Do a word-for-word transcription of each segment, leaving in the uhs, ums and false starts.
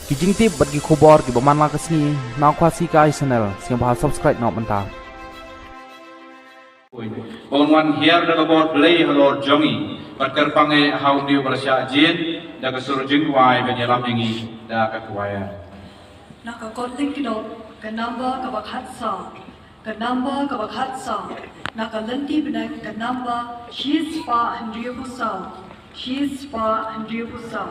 Ki jingtip bad ki khubor kiba man la ka sngi na Khasi Kai Channel, sngewbha subscribe noh mynta. Ba un wan hiar da ka bor Blei halor jong ngi, bad kyrpang eh ha U Mynsiem Bakhuid da ka sur jingduwai ban ïalam ïa ngi da ka choir. Na ka kot lyngkdop, ka number kaba khatsaw, ka number kaba khatsaw, na ka lynti bneng ka number shispah hynriewphew saw, shispah hynriewphew saw.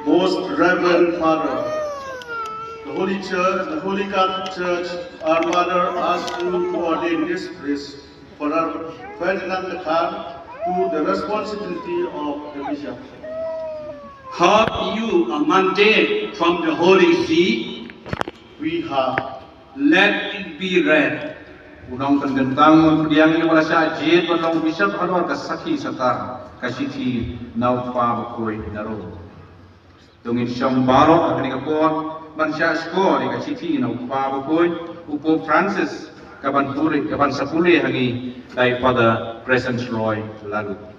Most Reverend Father, the Holy Church, the Holy Catholic Church, our mother, asked you to ordain this priest, Father Ferdinand Dkhar, to the responsibility of the bishop. Have you a mandate from the Holy See? We have. Let it be read. U nongpynkyntang u pdiang ïa u ba la shah jied ban long bishop halor ka sakhi satar, ka shithi na u Kpa Bakhuid na Rome. To ngin shong baroh ha kane ka por ban shah shkor ïa ka shithi na u Kpa Bakhuid, u Pope Francis, kaban pule, kaban sa pule ha ngi da i Father Crescens Roy Laloo.